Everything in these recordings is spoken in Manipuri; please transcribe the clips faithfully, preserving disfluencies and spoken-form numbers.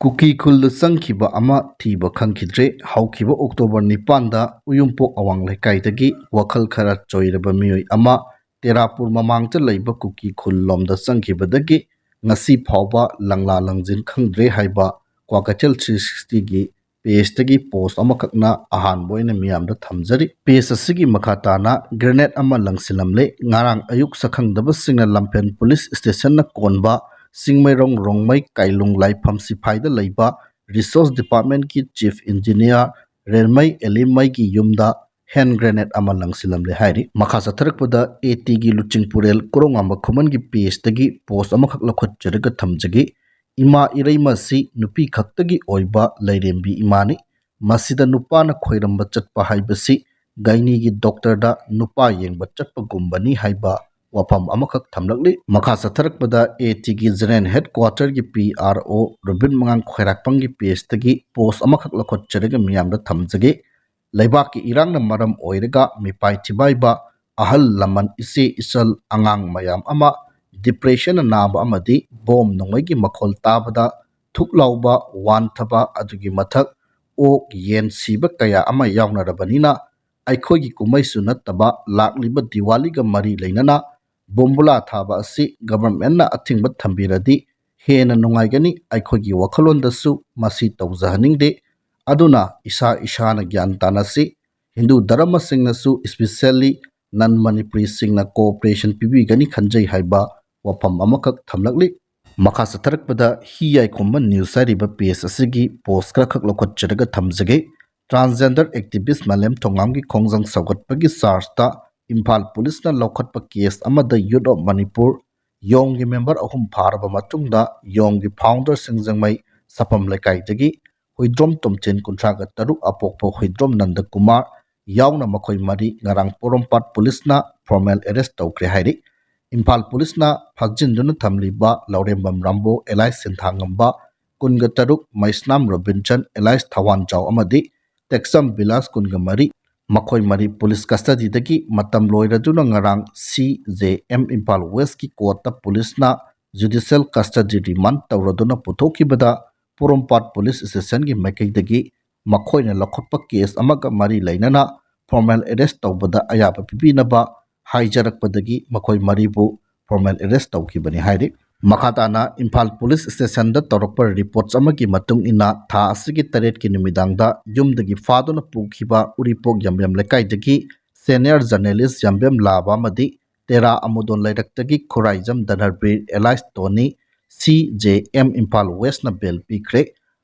ꯀꯨꯀꯤ ꯈꯨꯜꯗ ꯆꯪꯈꯤꯕ ꯑꯃ ꯊꯤꯕ ꯈꯪꯈꯤꯗ꯭ꯔꯦ꯫ ꯍꯧꯈꯤꯕ ꯑꯣꯛꯇꯣꯕꯔ ꯅꯤꯄꯥꯟꯗ ꯎꯌꯨꯝꯄꯣꯛ ꯑꯋꯥꯡ ꯂꯩꯀꯥꯏꯗꯒꯤ ꯋꯥꯈꯜ ꯈꯔ ꯆꯣꯏꯔꯕ ꯃꯤꯑꯣꯏ ꯑꯃ ꯇꯦꯔꯥꯄꯨꯔ ꯃꯃꯥꯡꯗ ꯂꯩꯕ ꯀꯨꯀꯤ ꯈꯨꯜ ꯂꯣꯝꯗ ꯆꯪꯈꯤꯕꯗꯒꯤ ꯉꯁꯤ ꯐꯥꯎꯕ ꯂꯪꯂꯥ ꯂꯪꯖꯤꯟ ꯈꯪꯗ꯭ꯔꯦ ꯍꯥꯏꯕ ꯀ꯭ꯋꯥꯀꯩꯊꯦꯜ ꯊ꯭ꯔꯤ ꯁꯤꯛꯁꯇꯤꯒꯤ ꯄꯦꯖꯇꯒꯤ ꯄꯣꯁ ꯑꯃꯈꯛꯅ ꯑꯍꯥꯟꯕ ꯑꯣꯏꯅ ꯃꯤꯌꯥꯝꯗ ꯊꯝꯖꯔꯤ꯫ ꯄꯦꯖ ꯑꯁꯤꯒꯤ ꯃꯈꯥ ꯇꯥꯅ ꯒ꯭ꯔꯦꯅꯦꯗ ꯑꯃ ꯂꯪꯁꯤꯜꯂꯝꯂꯦ꯫ ꯉꯔꯥꯡ ꯑꯌꯨꯛ ꯁꯛꯈꯪꯗꯕꯁꯤꯡꯅ ꯂꯝꯐꯦꯜ ꯄꯨꯂꯤꯁ ꯁ꯭ꯇꯦꯁꯟꯅ ꯀꯣꯟꯕ ꯆꯤꯡꯃꯩꯔꯣꯡ ꯔꯣꯡꯃꯩ ꯀꯥꯏꯂꯨꯡ ꯂꯥꯏꯐꯝ ꯁꯤꯐꯥꯏꯗ ꯂꯩꯕ ꯔꯤꯁꯣꯔꯁ ꯗꯤꯄꯥꯔꯠꯃꯦꯟꯠꯀꯤ ꯆꯤꯐ ꯏꯟꯖꯤꯅꯤꯌꯥꯔ ꯔꯦꯟꯃꯩ ꯑꯦꯂꯤꯃꯩꯒꯤ ꯌꯨꯝꯗ ꯍꯦꯟ ꯒ꯭ꯔꯦꯅꯦꯗ ꯑꯃ ꯂꯪꯁꯤꯜꯂꯝꯂꯦ ꯍꯥꯏꯔꯤ꯫ ꯃꯈꯥ ꯆꯠꯊꯔꯛꯄꯗ ꯑꯦ ꯇꯤꯒꯤ ꯂꯨꯆꯤꯡꯄꯨꯔꯦꯜ ꯀꯣꯔꯧꯉꯥꯝꯕ ꯈꯨꯃꯟꯒꯤ ꯄꯦꯖꯇꯒꯤ ꯄꯣꯁ ꯑꯃꯈꯛ ꯂꯧꯈꯠꯆꯔꯒ ꯊꯝꯖꯒꯦ꯫ ꯏꯃꯥ ꯏꯔꯩꯃ ꯑꯁꯤ ꯅꯨꯄꯤ ꯈꯛꯇꯒꯤ ꯑꯣꯏꯕ ꯂꯥꯏꯔꯦꯝꯕꯤ ꯏꯃꯥꯅꯤ꯫ ꯃꯁꯤꯗ ꯅꯨꯄꯥꯅ ꯈꯣꯏꯔꯝꯕ ꯆꯠꯄ ꯍꯥꯏꯕꯁꯤ ꯒꯥꯏꯅꯤꯒꯤ ꯗꯣꯛꯇꯔꯗ ꯅꯨꯄꯥ ꯌꯦꯡꯕ ꯆꯠꯄꯒꯨꯝꯕꯅꯤ ꯍꯥꯏꯕ ꯋꯥꯐꯝ ꯑꯃꯈꯛ ꯊꯝꯂꯛꯂꯤ꯫ ꯃꯈꯥ ꯆꯠꯊꯔꯛꯄꯗ ꯑꯦ ꯇꯤꯒꯤ ꯖꯦꯅꯔꯦꯜ ꯍꯦꯗꯀ꯭ꯋꯥꯇꯔꯒꯤ ꯄꯤ ꯑꯥꯔ ꯑꯣ ꯔꯣꯕꯤꯟ ꯃꯉꯥꯡ ꯈ꯭ꯋꯥꯏꯔꯥꯛꯄꯝꯒꯤ ꯄꯦꯖꯇꯒꯤ ꯄꯣꯁ ꯑꯃꯈꯛ ꯂꯧꯈꯠꯆꯔꯒ ꯃꯤꯌꯥꯝꯗ ꯊꯝꯖꯒꯦ꯫ ꯂꯩꯕꯥꯛꯀꯤ ꯏꯔꯥꯡꯅ ꯃꯔꯝ ꯑꯣꯏꯔꯒ ꯃꯤꯄꯥꯏ ꯊꯤꯕꯥꯏꯕ ꯑꯍꯜ ꯂꯃꯟ, ꯏꯆꯦ ꯏꯆꯜ, ꯑꯉꯥꯡ ꯃꯌꯥꯝ ꯑꯃ ꯗꯤꯄ꯭ꯔꯦꯁꯟꯅ ꯅꯥꯕ ꯑꯃꯗꯤ ꯕꯣꯝ ꯅꯣꯡꯃꯩꯒꯤ ꯃꯈꯣꯜ ꯇꯥꯕꯗ ꯊꯨꯛ ꯂꯥꯎꯕ, ꯋꯥꯟꯊꯕ, ꯑꯗꯨꯒꯤ ꯃꯊꯛ ꯑꯣꯛ, ꯌꯦꯟ ꯁꯤꯕ ꯀꯌꯥ ꯑꯃ ꯌꯥꯎꯅꯔꯕꯅꯤꯅ, ꯑꯩꯈꯣꯏꯒꯤ ꯀꯨꯝꯍꯩꯁꯨ ꯅꯠꯇꯕ ꯂꯥꯛꯂꯤꯕ ꯗꯤꯋꯥꯂꯤꯒ ꯃꯔꯤ ꯂꯩꯅꯅ ꯕꯣꯝꯕꯨꯂꯥ ꯊꯥꯕ ꯑꯁꯤ ꯒꯚꯔꯟꯃꯦꯟꯠꯅ ꯑꯊꯤꯡꯕ ꯊꯝꯕꯤꯔꯗꯤ ꯍꯦꯟꯅ ꯅꯨꯡꯉꯥꯏꯒꯅꯤ꯫ ꯑꯩꯈꯣꯏꯒꯤ ꯋꯥꯈꯜꯂꯣꯟꯗꯁꯨ ꯃꯁꯤ ꯇꯧꯖꯍꯟꯅꯤꯡꯗꯦ꯫ ꯑꯗꯨꯅ ꯏꯁꯥ ꯏꯁꯥꯅ ꯒ꯭ꯌꯥꯟ ꯇꯥꯅꯁꯤ꯫ ꯍꯤꯟꯗꯨ ꯙꯔꯃꯁꯤꯡꯅꯁꯨ, ꯏꯁꯄꯤꯁꯦꯜꯂꯤ ꯅꯟ ꯃꯅꯤꯄꯨꯔꯤꯁꯤꯡꯅ ꯀꯣꯑꯣꯄꯔꯦꯁꯟ ꯄꯤꯕꯤꯒꯅꯤ ꯈꯟꯖꯩ ꯍꯥꯏꯕ ꯋꯥꯐꯝ ꯑꯃꯈꯛ ꯊꯝꯂꯛꯂꯤ꯫ ꯃꯈꯥ ꯆꯠꯊꯔꯛꯄꯗ ꯍꯤ ꯌꯥꯏꯈꯣꯝꯕ ꯅ꯭ꯌꯨꯁ ꯍꯥꯏꯔꯤꯕ ꯄꯦꯖ ꯑꯁꯤꯒꯤ ꯄꯣꯁ ꯈꯔꯈꯛ ꯂꯧꯈꯠꯆꯔꯒ ꯊꯝꯖꯒꯦ꯫ ꯇ꯭ꯔꯥꯟꯁꯖꯦꯟꯗꯔ ꯑꯦꯛꯇꯤꯚꯤꯁ ꯃꯥꯂꯦꯝ ꯊꯣꯉꯥꯝꯒꯤ ꯈꯣꯡꯖꯪ ꯁꯧꯒꯠꯄꯒꯤ ꯆꯥꯔꯖꯇ ꯏꯝꯐꯥꯜ ꯄꯨꯂꯤꯁꯅ ꯂꯧꯈꯠꯄ ꯀꯦꯁ ꯑꯃꯗ ꯌꯨꯠ ꯑꯣꯐ ꯃꯅꯤꯄꯨꯔ ꯌꯣꯡꯒꯤ ꯃꯦꯝꯕꯔ ꯑꯍꯨꯝ ꯐꯥꯔꯕ ꯃꯇꯨꯡꯗ ꯌꯣꯡꯒꯤ ꯐꯥꯎꯟꯗꯔ ꯁꯤꯡꯖꯃꯩ ꯁꯥꯐꯝ ꯂꯩꯀꯥꯏꯗꯒꯤ ꯍꯨꯏꯗ꯭ꯔꯣꯝ ꯇꯣꯝꯊꯤꯟ ꯀꯨꯟꯊ꯭ꯔꯥꯒ ꯇꯔꯨꯛ ꯑꯄꯣꯛꯄ ꯍꯨꯏꯗ꯭ꯔꯣꯝ ꯅꯟꯗꯀꯨꯃꯥꯔ ꯌꯥꯎꯅ ꯃꯈꯣꯏ ꯃꯔꯤ ꯉꯔꯥꯡ ꯄꯣꯔꯣꯝꯄꯥꯠ ꯄꯨꯂꯤꯁꯅ ꯐꯣꯔꯃꯦꯜ ꯑꯦꯔꯦꯁ ꯇꯧꯈ꯭ꯔꯦ ꯍꯥꯏꯔꯤ꯫ ꯏꯝꯐꯥꯜ ꯄꯨꯂꯤꯁꯅ ꯐꯥꯖꯤꯟꯗꯨꯅ ꯊꯝꯂꯤꯕ ꯂꯧꯔꯦꯝꯕꯝ ꯔꯥꯝꯕꯣ ꯑꯦꯂꯥꯏꯁ ꯁꯤꯟꯊꯥꯉꯝꯕ ꯀꯨꯟꯒ ꯇꯔꯨꯛ, ꯃꯩꯁꯅꯥꯝ ꯔꯣꯕꯤꯟꯁꯟ ꯑꯦꯂꯥꯏꯁ ꯊꯋꯥꯟꯖꯥꯎ ꯑꯃꯗꯤ ꯇꯦꯛꯆꯝ ꯕꯤꯂꯥꯁ ꯀꯨꯟꯒ ꯃꯔꯤ, ꯃꯈꯣꯏ ꯃꯔꯤ ꯄꯨꯂꯤꯁ ꯀꯁꯇꯗꯤꯗꯒꯤ ꯃꯇꯝ ꯂꯣꯏꯔꯗꯨꯅ ꯉꯔꯥꯡ ꯁꯤ ꯖꯦ ꯑꯦꯝ ꯏꯝꯐꯥꯜ ꯋꯦꯁꯀꯤ ꯀꯣꯔꯠꯇ ꯄꯨꯂꯤꯁꯅ ꯖꯨꯗꯤꯁꯤꯌꯦꯜ ꯀꯁꯇꯗꯤ ꯔꯤꯃꯥꯟ ꯇꯧꯔꯗꯨꯅ ꯄꯨꯊꯣꯛꯈꯤꯕꯗ ꯄꯣꯔꯣꯝꯄꯥꯠ ꯄꯨꯂꯤꯁ ꯁ꯭ꯇꯦꯁꯟꯒꯤ ꯃꯥꯏꯀꯩꯗꯒꯤ ꯃꯈꯣꯏꯅ ꯂꯧꯈꯠꯄ ꯀꯦꯁ ꯑꯃꯒ ꯃꯔꯤ ꯂꯩꯅꯅ ꯐꯣꯔꯃꯦꯜ ꯑꯦꯔꯦꯁ ꯇꯧꯕꯗ ꯑꯌꯥꯕ ꯄꯤꯕꯤꯅꯕ ꯍꯥꯏꯖꯔꯛꯄꯗꯒꯤ ꯃꯈꯣꯏ ꯃꯔꯤꯕꯨ ꯐꯣꯔꯃꯦꯜ ꯑꯦꯔꯦꯁ ꯇꯧꯈꯤꯕꯅꯤ ꯍꯥꯏꯔꯤ꯫ ꯃꯈꯥ ꯇꯥꯅ ꯏꯝꯐꯥꯜ ꯄꯨꯂꯤꯁ ꯁ꯭ꯇꯦꯁꯟꯗ ꯇꯧꯔꯛꯄ ꯔꯤꯄꯣꯔꯠꯁ ꯑꯃꯒꯤ ꯃꯇꯨꯡ ꯏꯟꯅ, ꯊꯥ ꯑꯁꯤꯒꯤ ꯇꯔꯦꯠꯀꯤ ꯅꯨꯃꯤꯗꯥꯡꯗ ꯌꯨꯝꯗꯒꯤ ꯐꯥꯗꯨꯅ ꯄꯨꯈꯤꯕ ꯎꯔꯤꯄꯣꯛ ꯌꯥꯝꯕꯦꯝ ꯂꯩꯀꯥꯏꯗꯒꯤ ꯁꯦꯅꯤꯌꯔ ꯖꯔꯅꯦꯂꯤꯁ ꯌꯥꯝꯕꯦꯝ ꯂꯥꯕ ꯑꯃꯗꯤ ꯇꯦꯔꯥ ꯑꯃꯨꯗꯣꯟ ꯂꯩꯔꯛꯇꯒꯤ ꯈꯨꯔꯥꯏꯖꯝ ꯙꯅꯔꯕꯤꯔ alias ꯇꯣꯅꯤ, ꯁꯤ ꯖꯦ ꯑꯦꯝ ꯏꯝꯐꯥꯜ ꯋꯦꯁꯅ ꯕꯦꯜ ꯄꯤꯈ꯭ꯔꯦ꯫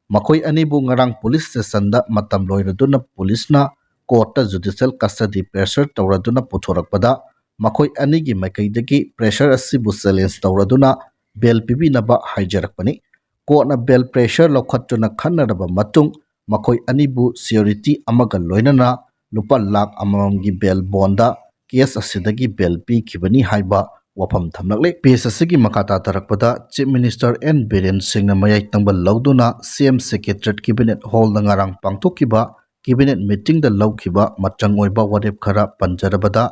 ꯃꯈꯣꯏ ꯑꯅꯤꯕꯨ ꯉꯔꯥꯡ ꯄꯨꯂꯤꯁ ꯁ꯭ꯇꯦꯁꯟꯗ ꯃꯇꯝ ꯂꯣꯏꯔꯗꯨꯅ ꯄꯨꯂꯤꯁꯅ ꯀꯣꯔꯠꯇ ꯖꯨꯗꯤꯁꯤꯌꯦꯜ ꯀꯁꯇꯗꯤ ꯄ꯭ꯔꯦꯁꯔ ꯇꯧꯔꯗꯨꯅ ꯄꯨꯊꯣꯔꯛꯄꯗ, ꯃꯈꯣꯏ ꯑꯅꯤꯒꯤ ꯃꯥꯏꯀꯩꯗꯒꯤ ꯄ꯭ꯔꯦꯁꯔ ꯑꯁꯤꯕꯨ ꯆꯦꯂꯦꯟꯖ ꯇꯧꯔꯗꯨꯅ ꯕꯦꯜ ꯄꯤꯕꯤꯅꯕ ꯍꯥꯏꯖꯔꯛꯄꯅꯤ꯫ ꯀꯣꯔꯠꯅ ꯕꯦꯜ ꯄ꯭ꯔꯦꯁꯔ ꯂꯧꯈꯠꯇꯨꯅ ꯈꯟꯅꯔꯕ ꯃꯇꯨꯡ, ꯃꯈꯣꯏ ꯑꯅꯤꯕꯨ ꯁꯤꯌꯨꯔꯤꯇꯤ ꯑꯃꯒ ꯂꯣꯏꯅꯅ ꯂꯨꯄꯥ ꯂꯥꯈ ꯑꯃꯃꯝꯒꯤ ꯕꯦꯜ ꯕꯣꯟꯗ ꯀꯦꯁ ꯑꯁꯤꯗꯒꯤ ꯕꯦꯜ ꯄꯤꯈꯤꯕꯅꯤ ꯍꯥꯏꯕ ꯋꯥꯐꯝ ꯊꯝꯂꯛꯂꯤ꯫ ꯄꯦꯖ ꯑꯁꯤꯒꯤ ꯃꯈꯥ ꯇꯥꯊꯔꯛꯄꯗ, ꯆꯤꯐ ꯃꯤꯅꯤꯁꯇꯔ ꯑꯦꯟ ꯕꯤꯔꯦꯟ ꯁꯤꯡꯅ ꯃꯌꯥꯏ ꯇꯪꯕ ꯂꯧꯗꯨꯅ ꯁꯤ ꯑꯦꯝ ꯁꯦꯀ꯭ꯔꯦꯇꯔꯤꯌꯦꯠ ꯀꯦꯕꯤꯅꯦꯠ ꯍꯣꯜꯗ ꯉꯔꯥꯡ ꯄꯥꯡꯊꯣꯛꯈꯤꯕ ꯀꯦꯕꯤꯅꯦꯠ ꯃꯤꯇꯤꯡꯗ ꯂꯧꯈꯤꯕ ꯃꯆꯪ ꯑꯣꯏꯕ ꯋꯥꯔꯦꯞ ꯈꯔ ꯄꯟꯖꯔꯕꯗ,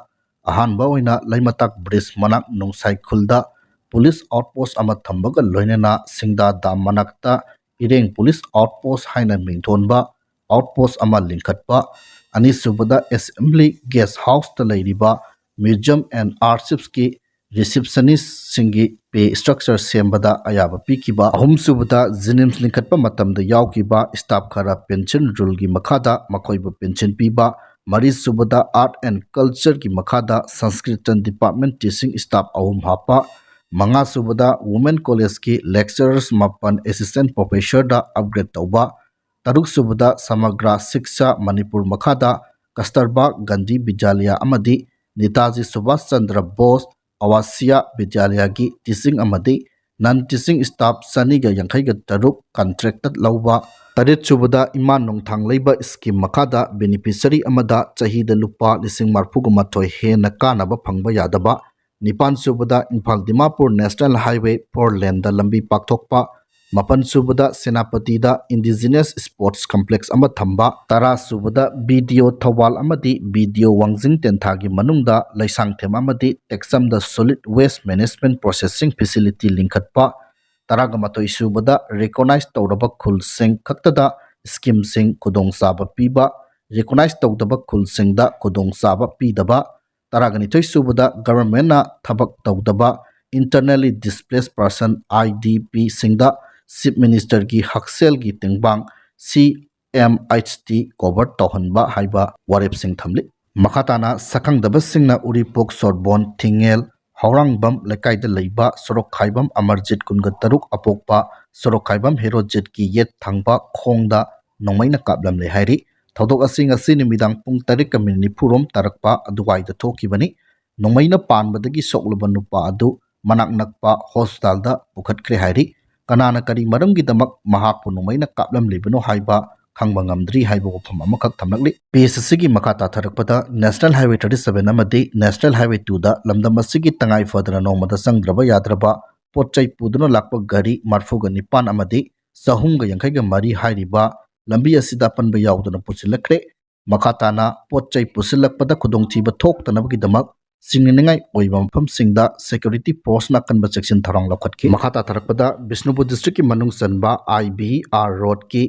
ꯑꯍꯥꯟꯕ ꯑꯣꯏꯅ ꯂꯩꯃꯇꯥꯛ ꯕ꯭ꯔꯤꯖ ꯃꯅꯥꯛ ꯅꯣꯡꯁꯥꯏ ꯈꯨꯜꯗ ꯄꯨꯂꯤꯁ ꯑꯥꯎꯠꯄꯣꯁ ꯑꯃ ꯊꯝꯕꯒ ꯂꯣꯏꯅꯅ ꯁꯤꯡꯗꯥ ꯗꯥꯝ ꯃꯅꯥꯛꯇ ꯏꯔꯦꯡ ꯄꯨꯂꯤꯁ ꯑꯥꯎꯠꯄꯣꯁ ꯍꯥꯏꯅ ꯃꯤꯡꯊꯣꯟꯕ ꯑꯥꯎꯠꯄꯣꯁ ꯑꯃ ꯂꯤꯡꯈꯠꯄ, ꯑꯅꯤꯁꯨꯕꯗ ꯑꯦꯁꯦꯝꯕ꯭ꯂꯤ ꯒꯦꯁ ꯍꯥꯎꯁꯇ ꯂꯩꯔꯤꯕ ꯃ꯭ꯌꯨꯖꯤꯌꯝ ꯑꯦꯟ ꯑꯥꯔꯁꯤꯞꯁꯀꯤ ꯔꯤꯁꯤꯞꯁꯅꯤꯁꯁꯤꯡꯒꯤ ꯄꯦ ꯁ꯭ꯇ꯭ꯔꯛꯆꯔ ꯁꯦꯝꯕꯗ ꯑꯌꯥꯕ ꯄꯤꯈꯤꯕ, ꯑꯍꯨꯝꯁꯨꯕꯗ ꯖꯤꯅꯤꯝꯁ ꯂꯤꯡꯈꯠꯄ ꯃꯇꯝꯗ ꯌꯥꯎꯈꯤꯕ ꯁ꯭ꯇꯥꯐ ꯈꯔ ꯄꯦꯟꯁꯤꯟ ꯔꯨꯜꯒꯤ ꯃꯈꯥꯗ ꯃꯈꯣꯏꯕꯨ ꯄꯦꯟꯁꯤꯟ ꯄꯤꯕ, ꯃꯔꯤꯁꯨꯕꯗ ꯑꯥꯔꯠ ꯑꯦꯟ ꯀꯜꯆꯔꯒꯤ ꯃꯈꯥꯗ ꯁꯪꯁꯀ꯭ꯔꯤꯇꯟ ꯗꯤꯄꯥꯔꯠꯃꯦꯟ ꯇꯤꯆꯤꯡ ꯁ꯭ꯇꯥꯐ ꯑꯍꯨꯝ ꯍꯥꯞꯄ, ꯃꯉꯥꯁꯨꯕꯗ ꯋꯨꯃꯦꯟ ꯀꯣꯂꯦꯖꯀꯤ ꯂꯦꯛꯆꯔꯔꯁ ꯃꯥꯄꯟ ꯑꯦꯁꯤꯁꯇꯦꯟ ꯄ꯭ꯔꯣꯐꯦꯁꯔꯗ ꯑꯞꯒ꯭ꯔꯦꯗ ꯇꯧꯕ, ꯇꯔꯨꯛꯁꯨꯕꯗ ꯁꯃꯒ꯭ꯔꯥ ꯁꯤꯛꯁꯥ ꯃꯅꯤꯄꯨꯔ ꯃꯈꯥꯗ ꯀꯁꯇꯔꯕꯥ ꯒꯥꯟꯙꯤ ꯕꯤꯗ꯭ꯌꯥꯂꯌꯥ ꯑꯃꯗꯤ ꯅꯤꯇꯥꯖꯤ ꯁꯨꯚꯥꯁ ꯆꯟꯗ꯭ꯔ ꯕꯣꯁ ꯑꯋꯥꯁꯤꯌꯥ ꯕꯤꯗ꯭ꯌꯥꯂꯌꯥꯒꯤ ꯇꯤꯆꯤꯡ ꯑꯃꯗꯤ ꯅꯟ ꯇꯤꯆꯤꯡ ꯁ꯭ꯇꯥꯐ ꯆꯅꯤꯒ ꯌꯥꯡꯈꯩꯒ ꯇꯔꯨꯛ ꯀꯟꯇ꯭ꯔꯦꯛꯇ ꯂꯧꯕ, ꯇꯔꯦꯠꯁꯨꯕꯗ ꯏꯃꯥ ꯅꯣꯡꯊꯥꯡ ꯂꯩꯕ ꯁ꯭ꯀꯤꯝ ꯃꯈꯥꯗ ꯕꯦꯅꯤꯐꯤꯁꯔꯤ ꯑꯃꯗ ꯆꯍꯤꯗ ꯂꯨꯄꯥ ꯂꯤꯁꯤꯡ ꯃꯔꯤꯐꯨꯒ ꯃꯥꯊꯣꯏ ꯍꯦꯟꯅ ꯀꯥꯟꯅꯕ ꯐꯪꯕ ꯌꯥꯗꯕ, ꯅꯤꯄꯥꯟꯁꯨꯕꯗ Imphal Dimapur national highway four ꯂꯦꯟꯗ ꯂꯝꯕꯤ ꯄꯥꯛꯊꯣꯛꯄ, ꯃꯥꯄꯟꯁꯨꯕꯗ ꯁꯦꯅꯥꯄꯇꯤꯗ ꯏꯟꯗꯤꯖꯤꯅꯁ ꯁ꯭ꯄꯣꯔꯠꯁ ꯀꯝꯄ꯭ꯂꯦꯛꯁ ꯑꯃ ꯊꯝꯕ, ꯇꯔꯥꯁꯨꯕꯗ ꯕꯤ ꯗꯤ ꯑꯣ ꯊꯧꯕꯥꯜ ꯑꯃꯗꯤ ꯕꯤ ꯗꯤ ꯑꯣ ꯋꯥꯡꯖꯤꯡ ꯇꯦꯟꯊꯥꯒꯤ ꯃꯅꯨꯡꯗ ꯂꯩꯁꯥꯡꯊꯦꯝ ꯑꯃꯗꯤ ꯇꯦꯛꯆꯝꯗ solid waste management processing facility ꯂꯤꯡꯈꯠꯄ, ꯇꯔꯥꯒ ꯃꯥꯊꯣꯏ ꯁꯨꯕꯗ ꯔꯤꯀꯣꯅꯥꯏꯁ ꯇꯧꯔꯕ ꯈꯨꯜꯁꯤꯡ ꯈꯛꯇꯗ ꯁ꯭ꯀꯤꯝꯁꯤꯡ ꯈꯨꯗꯣꯡꯆꯥꯕ ꯄꯤꯕ, ꯔꯤꯀꯣꯅꯥꯏꯁ ꯇꯧꯗꯕ ꯈꯨꯜꯁꯤꯡꯗ ꯈꯨꯗꯣꯡꯆꯥꯕ ꯄꯤꯗꯕ, ꯇꯔꯥꯒ ꯅꯤꯊꯣꯏ ꯁꯨꯕꯗ ꯒꯚꯔꯟꯃꯦꯟꯅ ꯊꯕꯛ ꯇꯧꯗꯕ internally displaced person, IDP ꯁꯤꯡꯗ ꯆꯤꯐ ꯃꯤꯅꯤꯁꯇꯔꯒꯤ ꯍꯛꯁꯦꯜꯒꯤ ꯇꯦꯡꯕꯥꯡ, CMHT, ꯀꯣꯚꯔ ꯇꯧꯍꯟꯕ ꯍꯥꯏꯕ ꯋꯥꯔꯦꯞꯁꯤꯡ ꯊꯝꯂꯤ꯫ ꯃꯈꯥ ꯇꯥꯅ ꯁꯛꯈꯪꯗꯕꯁꯤꯡꯅ ꯎꯔꯤꯄꯣꯛ, ꯁꯣꯔꯕꯣꯟ, ꯊꯤꯡꯉꯦꯜ, ꯍꯧꯔꯥꯡꯕꯝ ꯂꯩꯀꯥꯏꯗ ꯂꯩꯕ ꯁꯣꯔꯣꯛꯈꯥꯏꯕꯝ ꯑꯃꯔꯖꯤꯠ ꯀꯨꯟꯒ ꯇꯔꯨꯛ ꯑꯄꯣꯛꯄ ꯁꯣꯔꯣꯛꯈꯥꯏꯕꯝ ꯍꯦꯔꯣꯖꯤꯠꯀꯤ ꯌꯦꯠ ꯊꯪꯕ ꯈꯣꯡꯗ ꯅꯣꯡꯃꯩꯅ ꯀꯥꯞꯂꯝꯂꯦ ꯍꯥꯏꯔꯤ꯫ ꯊꯧꯗꯣꯛ ꯑꯁꯤ ꯉꯁꯤ ꯅꯨꯃꯤꯗꯥꯡ ꯄꯨꯡ ꯇꯔꯦꯠꯀ ꯃꯤꯅꯤꯠ ꯅꯤꯐꯨꯔꯣꯝ ꯇꯥꯔꯛꯄ ꯑꯗꯨꯋꯥꯏꯗ ꯊꯣꯛꯈꯤꯕꯅꯤ꯫ ꯅꯣꯡꯃꯩꯅ ꯄꯥꯟꯕꯗꯒꯤ ꯁꯣꯛꯂꯕ ꯅꯨꯄꯥ ꯑꯗꯨ ꯃꯅꯥꯛ ꯅꯛꯄ ꯍꯣꯁꯄꯤꯇꯥꯜꯗ ꯄꯨꯈꯠꯈ꯭ꯔꯦ ꯍꯥꯏꯔꯤ꯫ ꯀꯅꯥꯅ ꯀꯔꯤ ꯃꯔꯝꯒꯤꯗꯃꯛ ꯃꯍꯥꯛꯄꯨ ꯅꯣꯡꯃꯩꯅ ꯀꯥꯞꯂꯝꯂꯤꯕꯅꯣ ꯍꯥꯏꯕ ꯈꯪꯕ ꯉꯝꯗ꯭ꯔꯤ ꯍꯥꯏꯕ ꯋꯥꯐꯝ ꯑꯃꯈꯛ ꯊꯝꯂꯛꯂꯤ꯫ ꯄꯦꯖ ꯑꯁꯤꯒꯤ ꯃꯈꯥ ꯇꯥꯊꯔꯛꯄꯗ National Highway thirty seven ꯑꯃꯗꯤ National Highway two ꯗ ꯂꯝꯗꯝ ꯑꯁꯤꯒꯤ ꯇꯉꯥꯏ ꯐꯗꯅ ꯅꯣꯡꯃꯗ ꯆꯪꯗ꯭ꯔꯕ ꯌꯥꯗ꯭ꯔꯕ ꯄꯣꯠ ꯆꯩ ꯄꯨꯗꯨꯅ ꯂꯥꯛꯄ ꯒꯥꯔꯤ ꯃꯔꯐꯨꯒ ꯅꯤꯄꯥꯟ ꯑꯃꯗꯤ ꯆꯍꯨꯝꯒ ꯌꯥꯡꯈꯩꯒ ꯃꯔꯤ ꯍꯥꯏꯔꯤꯕ ꯂꯝꯕꯤ ꯑꯁꯤꯗ ꯑꯄꯟꯕ ꯌꯥꯎꯗꯅ ꯄꯨꯁꯤꯜꯂꯛꯈ꯭ꯔꯦ꯫ ꯃꯈꯥ ꯇꯥꯅ ꯄꯣꯠ ꯆꯩ ꯄꯨꯁꯤꯜꯂꯛꯄꯗ ꯈꯨꯗꯣꯡꯊꯤꯕ ꯊꯣꯛꯇꯅꯕꯒꯤꯗꯃꯛ ꯆꯤꯡꯅꯅꯤꯡꯉꯥꯏ ꯑꯣꯏꯕ ꯃꯐꯝꯁꯤꯡꯗ ꯁꯦꯀ꯭ꯌꯨꯔꯤꯇꯤ ꯐꯣꯔꯁꯅ ꯑꯀꯟꯕ ꯆꯦꯛꯁꯤꯟ ꯊꯧꯔꯥꯡ ꯂꯧꯈꯠꯈꯤ꯫ ꯃꯈꯥ ꯇꯥꯊꯔꯛꯄꯗ ꯕꯤꯁꯅꯨꯄꯨꯔ ꯗꯤꯁꯇ꯭ꯔꯤꯛꯀꯤ ꯃꯅꯨꯡ ꯆꯟꯕ IBR ꯔꯣꯗꯀꯤ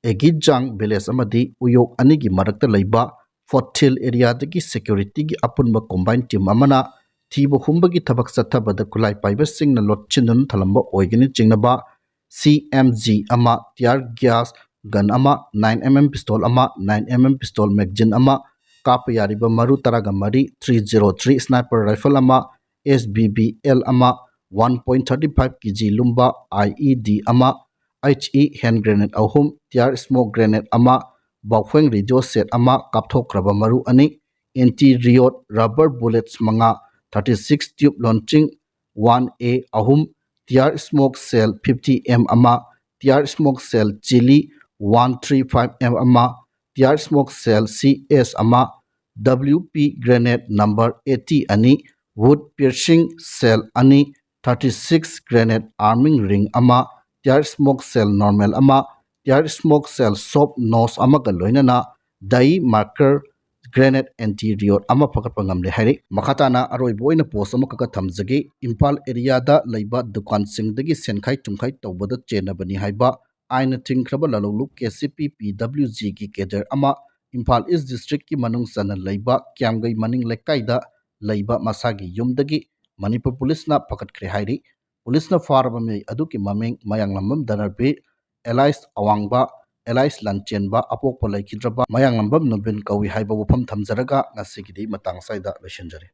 ꯑꯦꯒꯤꯖꯥꯡ ꯚꯤꯂꯦꯖ ꯑꯃꯗꯤ ꯎꯌꯣꯛ ꯑꯅꯤꯒꯤ ꯃꯔꯛꯇ ꯂꯩꯕ ꯐꯣꯠꯊꯤꯜ ꯑꯦꯔꯤꯌꯥꯗꯒꯤ ꯁꯦꯀ꯭ꯌꯨꯔꯤꯇꯤꯒꯤ ꯑꯄꯨꯟꯕ ꯀꯣꯝꯕꯥꯏꯟ ꯇꯤꯝ ꯑꯃꯅ ꯊꯤꯕ ꯍꯨꯝꯕꯒꯤ ꯊꯕꯛ ꯆꯠꯊꯕꯗ ꯈꯨꯠꯂꯥꯏ ꯄꯥꯏꯕꯁꯤꯡꯅ ꯂꯣꯠꯁꯤꯟꯗꯨꯅ ꯊꯝꯂꯝꯕ ꯑꯣꯏꯒꯅꯤ ꯆꯤꯡꯅꯕ CMG ꯑꯃ, tear gas gun ꯑꯃ, nine MM pistol ꯑꯃ, nine MM pistol magazine ꯑꯃ, ꯀꯥꯞꯄ ꯌꯥꯔꯤꯕ ꯃꯔꯨ ꯇꯔꯥꯒ ꯃꯔꯤ, three zero three sniper rifle ꯑꯃ, SBBL ꯑꯃ, one point thirty five KG ꯂꯨꯝꯕ IED ꯑꯃ, HE hand grenade ꯑꯍꯨꯝ, tear smoke grenade ꯑꯃ, ꯕꯥꯎꯐꯦꯡ radio set ꯑꯃ, ꯀꯥꯞꯊꯣꯛꯈ꯭ꯔꯕ ꯃꯔꯨ ꯑꯅꯤ, anti riot rubber bullets ꯃꯉꯥ, thirty six tube launching one A ꯑꯍꯨꯝ, tear smoke shell fifty M ꯑꯃ, tear smoke shell Chili one three five M ꯑꯃ, tear smoke shell CS ꯑꯃ, WP grenade number eighty ꯑꯅꯤ, wood piercing shell ꯑꯅꯤ, thirty six grenade arming ring ꯑꯃ, tear smoke shell normal ꯑꯃ, tear smoke shell soft nose ꯑꯃꯒ ꯂꯣꯏꯅꯅ die marker grenade anti riot ꯑꯃ ꯐꯒꯠꯄ ꯉꯝꯂꯦ ꯍꯥꯏꯔꯤ꯫ ꯃꯈꯥ ꯇꯥꯅ ꯑꯔꯣꯏꯕ ꯑꯣꯏꯅ ꯄꯣꯁ ꯑꯃꯈꯛꯀ ꯊꯝꯖꯒꯦ꯫ ꯏꯝꯐꯥꯜ ꯑꯦꯔꯤꯌꯥꯗ ꯂꯩꯕ ꯗꯨꯀꯥꯟꯁꯤꯡꯗꯒꯤ ꯁꯦꯟꯈꯥꯏ ꯇꯨꯝꯈꯥꯏ ꯇꯧꯕꯗ ꯆꯦꯟꯅꯕꯅꯤ ꯍꯥꯏꯕ ꯑꯥꯏꯟꯅ ꯊꯤꯡꯈ꯭ꯔꯕ ꯂꯥꯂꯣꯡꯂꯨꯞ ꯀꯦ ꯁꯤ ꯄꯤ ꯄꯤ ꯗꯕ꯭ꯂꯤꯎ ꯖꯤꯒꯤ ꯀꯦꯗꯔ ꯑꯃ ꯏꯝꯐꯥꯜ ꯏꯁ ꯗꯤꯁꯇ꯭ꯔꯤꯛꯀꯤ ꯃꯅꯨꯡ ꯆꯟꯅ ꯂꯩꯕ ꯀ꯭ꯌꯥꯝꯒꯩ ꯃꯅꯤꯡ ꯂꯩꯀꯥꯏꯗ ꯂꯩꯕ ꯃꯁꯥꯒꯤ ꯌꯨꯝꯗꯒꯤ ꯃꯅꯤꯄꯨꯔ ꯄꯨꯂꯤꯁꯅ ꯐꯒꯠꯈ꯭ꯔꯦ ꯍꯥꯏꯔꯤ꯫ ꯄꯨꯂꯤꯁꯅ ꯐꯥꯔꯕ ꯃꯤꯑꯣꯏ ꯑꯗꯨꯒꯤ ꯃꯃꯤꯡ ꯃꯌꯥꯡꯂꯝꯕꯝ ꯙꯅꯕꯤꯔ, ꯑꯦꯂꯥꯏꯁ ꯑꯋꯥꯡꯕ, ꯑꯦꯂꯥꯏꯁ ꯂꯥꯟꯆꯦꯟꯕ, ꯑꯄꯣꯛꯄ ꯂꯩꯈꯤꯗ꯭ꯔꯕ ꯃꯌꯥꯡꯂꯝꯕꯝ ꯅꯨꯕꯤꯟ ꯀꯧꯏ ꯍꯥꯏꯕ ꯋꯥꯐꯝ ꯊꯝꯖꯔꯒ ꯉꯁꯤꯒꯤꯗꯤ ꯃꯇꯥꯡ ꯑꯁ꯭ꯋꯥꯏꯗ ꯂꯣꯏꯁꯤꯟꯖꯔꯦ꯫